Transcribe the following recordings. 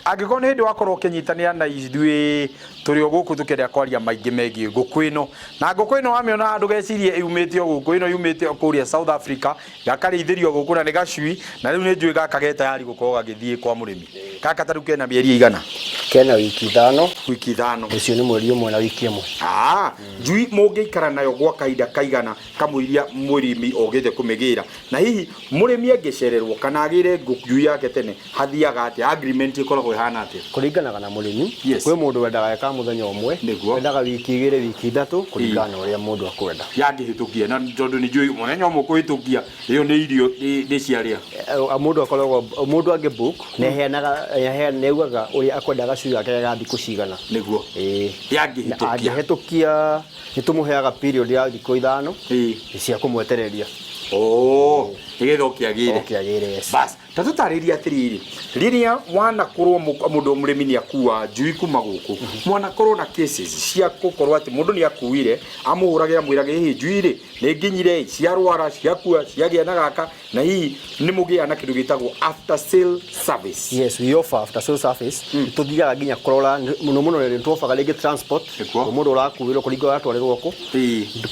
Angĩkorwo nĩ hĩndĩ wakorwo ũkĩnyitanĩra na ithuĩ, tũrĩ o gũkũ tũkĩenda kwaria maingĩ megiĩ ngũkũ ĩno. Na ngũkũ ĩno wamĩona ndũgecirie yumĩte o gũkũ, ĩno yumĩte o kũrĩa South Africa, gakarĩithĩrio gũkũ na nĩ gacui, na rĩu nĩ njũĩ gaka ge tayari gũkorwo gagĩthiĩ kwa mũrĩmi. Gaka ta rĩu kena mĩeri ĩigana? Kena wiki 5. Wiki 5. Ũcio nĩ mweri ũmwe na wiki ĩmwe. Ah, njui mũngĩikara nayo gwa kahinda kaigana kamũiria mũrĩmi ogĩte kũmĩgĩra? Na hihi mũrĩmi angĩcererwo kana agĩre njui yake tene, hathiaga atĩa? Agreement ĩkoragwo ĩhana atĩa? Kũringanaga na mũrĩmi. Kwĩ mũndũ wendaga ĩka mũthenya ũmwe, wendaga wiki 2, wiki 3, kũringana na ũrĩa mũndũ akwenda. Yangĩhĩtũkia, na tondũ nĩ njũĩ mũthenya ũmwe kũhĩtũkia, ĩyo nĩ irio nĩ ciarĩa. Mũndũ akoragwo, mũndũ angĩ book, nĩ aheanaga, nĩ augaga ũrĩa akwenda gacui gake ga thikũ cigana. Yangĩhĩtũkia. Angĩhĩtũkia, nĩ tũmũheaga period ya thikũ 5 cia kũmwetereria. Oh, nĩgetha oke agĩre. Oke agĩre, yes. Bas, ta tũtarĩrie atĩrĩrĩ, rĩrĩa wanakorwo mũndũ mũrĩmi nĩ akua njui kuma gũkũ, mwanakorwo na cases cia gũkorwo atĩ mũndũ nĩ akuire, amũhũragĩra mwĩrage hihi njui rĩ, nĩ nginyire, ciarwara, ciakua, ciagĩa na gaka, na hihi nĩ mũgĩaga na kĩndũ gĩtagwo after sale service. Yes, we offer after sale service. Tũthiaga nginya kũrora mũno mũno rĩrĩ twofaga rĩngĩ transport. Mũndũ ũrakuĩrwo kũringana ũratwarĩrwo kũ.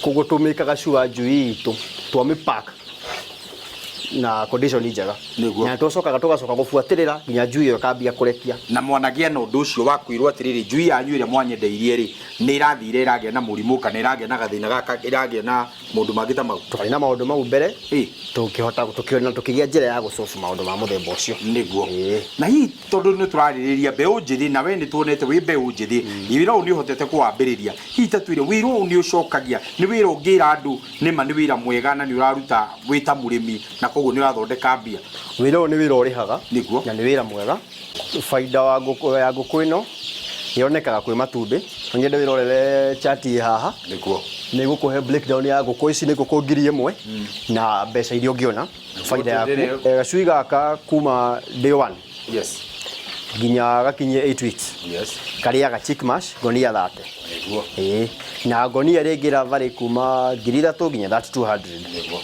Koguo tũmĩkaga sure njui itũ twamĩ pack na condition njega. Na tũcokaga tũgacoka gũbuatĩrĩra nginya njui ĩyo ĩkambia kũrekia. Na mwanagĩa na ũndũ ũcio wa kwĩrwo atĩrĩrĩ, njui yanyu ĩrĩa mwanyendeirie rĩ, nĩ ĩrathire ĩragĩa na mũrimũ kana ĩragĩa na gathĩna gaka, ĩragĩa na maũndũ mangĩ ta mau? Twarĩ na maũndũ mau mbere, tũkĩhota tũkĩona tũkĩgĩa njĩra ya gũsolve maũndũ ma mũthemba ũcio. Na hihi tondũ nĩ tũrarĩrĩria mbeũ njĩthĩ, na we nĩ tuonete wĩ mbeũ njĩthĩ, wĩra ũyũ nĩ ũhotete kũwambĩrĩria, hihi ta twĩre wĩra ũyũ nĩ ũcokagia, nĩ wĩra ũngĩra andũ nĩma nĩ wĩra mwega na nĩ ũraruta wĩ ta mũrĩmi na koguo nĩ ũrathondeka mbia? Wĩra ũyũ nĩ wĩra ũrĩhaga na nĩ wĩra mwega. Baida wa ngũkũ ya ngũkũ ĩno yonekaga kwĩ matumbĩ. No nyende wĩrorere chart ĩ haha. Nĩ gũkũhe breakdown ya ngũkũ ici, nĩ ngũkũ 1000 na mbeca iria ũngĩona baida yaku. Gacui gaka kuma day one nginya gakinyie 8 weeks karĩaga chick mash ngonia 30. Ĩĩ. Na ngonia rĩngĩ ĩravarĩ kuma 3000 nginya 3200.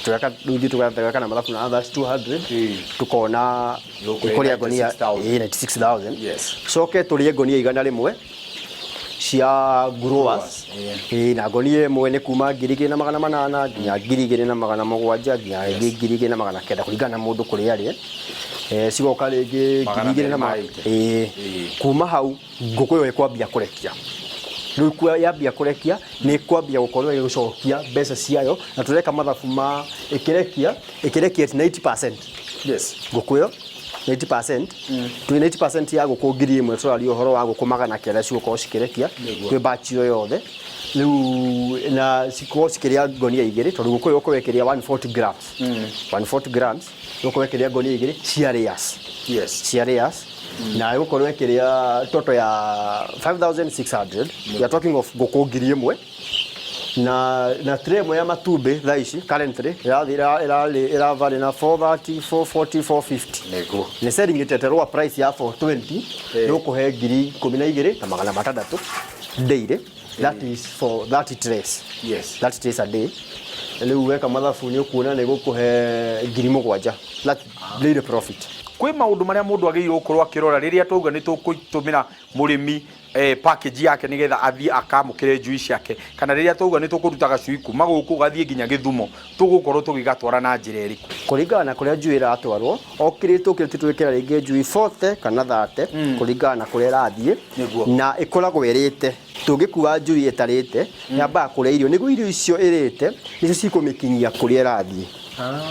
Tũgeka rĩu ithuĩ tũgeka na mathabu na 3200 tukona ĩkũrĩa ngonia 96,000. Ĩĩ, 96,000. Coke tũrĩe ngonia 100 cia growers. Ĩĩ, na ngonia ĩmwe nĩ kuma 2800 nginya 2700 nginya ĩngĩ 2900 kũringana na mũndũ kũrĩa arĩ. Cigoka rĩngĩ Magana ngiri igĩrĩ na merĩ ma eighty. Ĩĩ. Kuma hau ngũkũ ĩyo ĩkwambia kũrekia. Rĩu yambia kũrekia nĩ ĩkwambia gũkorwo ĩgĩcokia mbeca ciayo, na tũreka mathabu ma ĩkĩrekia, ĩkĩrekia at 90%. Ngũkũ ĩyo 90%, twĩ 90% ya ngũkũ 1000 tũraria ũhoro wa ngũkũ 900 cigũkorwo cikĩrekia kwĩ batch ĩyo yothe. Rĩu na cikorwo cikĩrĩa ngonia 2, tondũ ngũkũ ĩyo ĩgũkorwo ĩkĩrĩa 140 grams. 140 grams ĩgũkorwo ĩkĩrĩa ngonia 2 cia layers. Cia layers. Na ĩgũkorwo ĩkĩrĩa total ya 5600. We are talking of ngũkũ 1000. Na tray ĩmwe ya matumbĩ thaa ici currently ĩravarĩ na 430, 440, 450. Nĩ selling it at a lower price ya 420, nĩ ũkũhe 12600 daily. That is for 30 trays. 30 trays a day. Rĩu weka mathabu nĩ ũkuona nĩ gũkũhe 7000. That daily profit. Kwĩ maũndũ marĩa mũndũ agĩrĩirwo gũkorwo akĩrora rĩrĩa twauga nĩ tũgũtũmĩra mũrĩmi package yake nĩgetha athiĩ akamũkĩre njui ciake, kana rĩrĩa twauga nĩ tũkũruta gacui kuma gũkũ gathiĩ nginya Gĩthumo, tũgũkorwo tũgĩgatwara na njĩra ĩrĩkũ? Kũringana na kũrĩa njui ĩratwarwo, o kĩrĩ tũkĩte twĩkĩra rĩngĩ njui 40 kana 30 kũringana na kũrĩa ĩrathiĩ, na ĩkoragwo ĩrĩte. Tũngĩkua njui ĩtarĩte, yambaga kũrĩa irio, nĩguo irio icio ĩrĩte nĩcio cikũmĩkinyia kũrĩa ĩrathiĩ.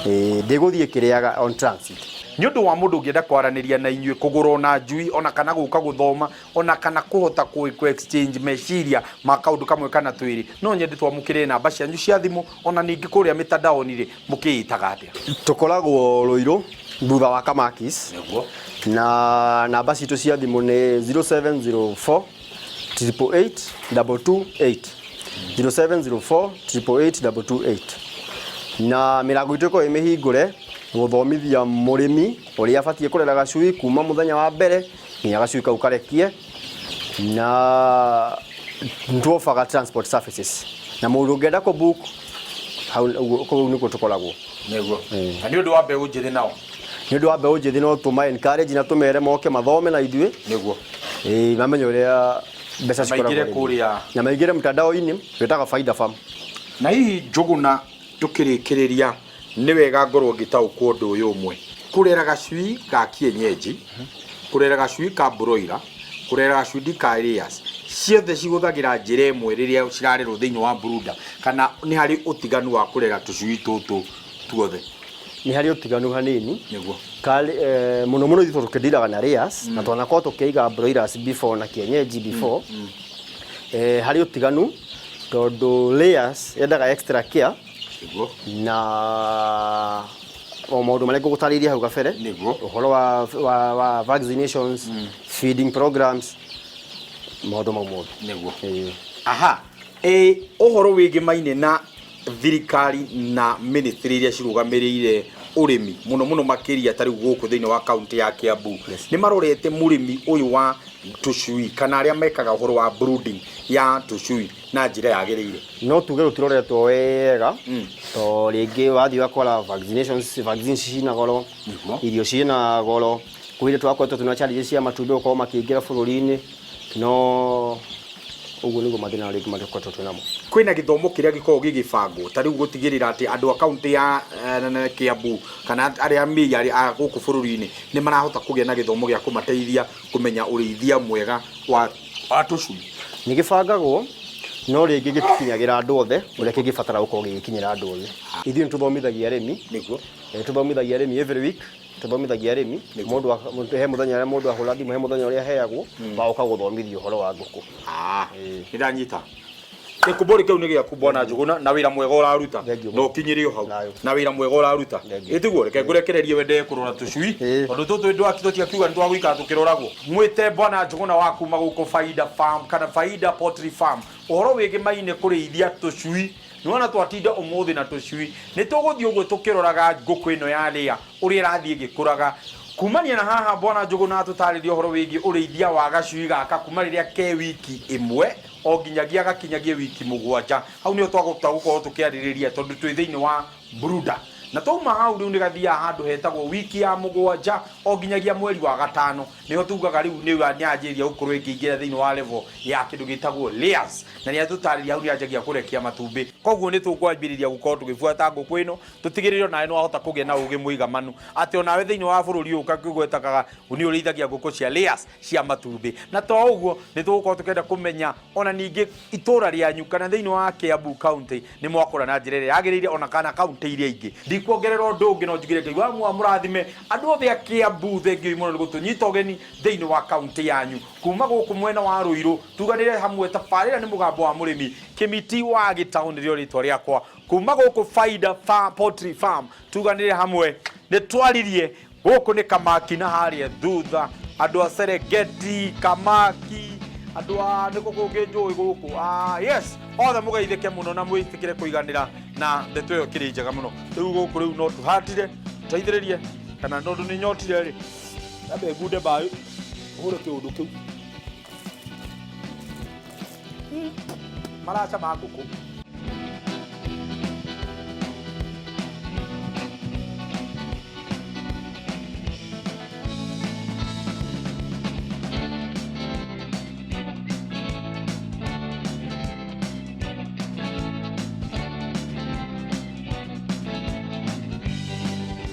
Ĩĩ, ndĩgũthiĩ ĩkĩrĩaga on transit. Nĩ ũndũ wa mũndũ ũngĩenda kwaranĩria na inyuĩ, kũgũra ona njui, ona kana gũka gũthoma, ona kana kũhota kũ exchange meciria ma kaũndũ kamwe kana twĩrĩ, no nyende twamũkĩre namba cianyu cia thimũ, ona ningĩ kũrĩa mĩtandaoni rĩ, mũkĩĩtaga atĩa? Tũkoragwo Ruiru thutha wa Kamakis. Na namba citũ cia thimũ nĩ 0704 888 228, 0704 888 228. Na mĩrango itũ ĩkoragwo ĩ mĩhingũre gũthomithia mũrĩmi ũrĩa abatiĩ kũrera gacui kuma mũthenya wa mbere nginya gacui kau karekie, na nĩtwobaga transport services, na mũndũ ũngĩenda kũ book hau kũu nĩkuo tũkoragwo. Na nĩ ũndũ wa mbeũ njĩthĩ nao? Nĩ ũndũ wa mbeũ njĩthĩ no tũma encourage na tũmere moke mathome na ithuĩ. Nĩguo. Ĩĩ, mamenye ũrĩa mbeca cikoragwo maingĩre ũrĩmi. Kũrĩa. Na maingĩre mtandao-inĩ wĩtaga Faida Farm. Na hihi Njũgũna, tũkĩrĩkĩrĩria, nĩ wega ngorwo ngĩtaũkwo ũndũ ũyũ ũmwe: kũrera gacui ga kienyeji, kũrera gacui ka broiler, kũrera gacui ka layers, ciothe cihũthagĩra njĩra ĩmwe rĩrĩa cirarerwo thĩinĩ wa brooder, kana nĩ harĩ ũtiganu wa kũrera tũcui tũtũ tuothe? Nĩ harĩ ũtiganu hanini. Nĩguo. Kali, mũno mũno ithuĩ tũkĩndiraga na layers na twanakorwo tũkĩiga broilers before na kienyeji before. Harĩ ũtiganu tondũ layers yendaga extra care na o maũndũ marĩa ngũgũtarĩirie hau gabere, ũhoro wa vaccinations, feeding programs, maũndũ mau mothe. Ĩĩ. Aha, ĩ ũhoro wĩgĩmaine na thirikari na ministry iria cirũgamĩrĩire ũrĩmi mũno mũno makĩria ta rĩu gũkũ thĩinĩ wa kaunti ya Kiambu, nĩ marorete mũrĩmi ũyũ wa tũcui kana arĩa mekaga ũhoro wa brooding ya tũcui na njĩra yagĩrĩire? No tuge rũtiroretwo wega, to rĩngĩ wathiĩ ũgakora vaccinations, vaccines cina goro, irio ciĩna goro, kwĩ twakoretwo twĩna challenges cia matumbĩ gũkorwo makĩingĩra bũrũri-inĩ, no ũguo nĩguo mathĩna rĩngĩ marĩa tũkoretwo twĩnamo. Kwĩna gĩthomo kĩrĩa gĩkoragwo gĩgĩbangwo ta rĩu gũtigĩrĩra atĩ andũ a kaunti ya Kiambu kana arĩa mĩi arĩa a gũkũ bũrũri-inĩ nĩ marahota kũgĩa na gĩthomo gĩa kũmateithia kũmenya ũrĩithia mwega wa tũcui? Nĩ gĩbangagwo, no rĩngĩ gĩtikinyagĩra andũ othe ũrĩa kĩngĩbatara gũkorwo gĩgĩkinyĩra andũ othe. Ithuĩ nĩ tũthomithagia arĩmi. Tũthomithagia arĩmi every week, tũthomithagia arĩmi. Mũndũ he mũthenya ũrĩa mũndũ ahũra thimũ, he mũthenya ũrĩa aheagwo wa gũka gũthomithio ũhoro wa ngũkũ. Ah, nĩ ndanyita. Gĩkumbũri kĩu nĩ gĩaku, bwana Njũgũna, na wĩra mwega ũraruta. Thank you. Na ũkinyĩre o hau. Thayũ. Na wĩra mwega ũraruta. Thank you. Ĩtiguo, reke ngũrekererie wendee kũrora tũcui, tondũ tũtũ ndwaki tũtiakiuga nĩ twagũikara tũkĩroragwo. Mwĩte bwana Njũgũna wa kuma gũkũ Faida Farm kana Faida Poultry Farm, ũhoro wĩgĩmaine kũrĩithia tũcui. Nĩwona twatinda ũmũthĩ na tũcui, nĩ tũgũthiĩ ũguo tũkĩroraga ngũkũ ĩno ya layer ũrĩa ĩrathiĩ ĩgĩkũraga. Kumania na haha, bwana Njũgũna atũtarĩria ũhoro wĩgiĩ ũrĩithia wa gacui gaka kuma rĩrĩa ke wiki 1 o nginyagia gakinyagie wiki 7. Hau nĩho twagũta gũkorwo tũkĩarĩrĩria tondũ twĩ thĩinĩ wa brooder, na twauma hau rĩu nĩ gathiaga handũ hetagwo wiki ya 7 o nginyagia mweri wa gatano, nĩho tugaga rĩu nĩ yanjĩrĩria gũkorwo ĩkĩingĩra thĩinĩ wa level ya kĩndũ gĩtagwo layers, na nĩ atũtarĩria hau nĩ yanjagia kũrekia matumbĩ. Koguo nĩ tũkwambĩrĩria gũkorwo tũgĩbuata ngũkũ ĩno, tũtigĩrĩre onawe nĩ wahota kũgĩa na ũgĩ mũigamanu atĩ onawe thĩinĩ wa bũrũri ũyũ ũkagwetakaga nĩ ũrĩithagia ngũkũ cia layers cia matumbĩ. Na to ũguo, nĩ tũgũkorwo tũkĩenda kũmenya ona ningĩ itũra rĩanyu kana thĩinĩ wa Kiambu County nĩ mwakũra na njĩra ĩrĩa yagĩrĩire, ona kana kaunti iria ingĩ. Ndikuongerera ũndũ ũngĩ, no njugire Ngai wa mũrathime andũ othe a Kiambu. Thengiũ mũno nĩ gũtũnyita ũgeni thĩinĩ wa kaunti yanyu. Kuma gũkũ mwena wa Rũirũ, tuganĩre hamwe. Tabarĩra nĩ Mũgambo wa Mũrĩmi, Kĩmiti wa Gĩtaũ nĩrĩo rĩtwa rĩakwa. Kuma gũkũ Faida Poultry Farm, tuganĩre hamwe. Nĩ twaririe gũkũ nĩ Kamaki, na harĩa thutha andũ a Serengeti, Kamaki, andũ a nĩkũ kũngĩ njũĩ gũkũ. Ah, yes, othe mũgeithĩke mũno na mwĩtĩkĩre kũiganĩra na ndeto ĩyo ĩkĩrĩ njega mũno. Rĩu gũkũ rĩu no tũhatire tũteithĩrĩrie, kana tondũ nĩ nyotire rĩ, ambe ngunde maĩ hũre kĩũndũ kĩu maracama ngũkũ.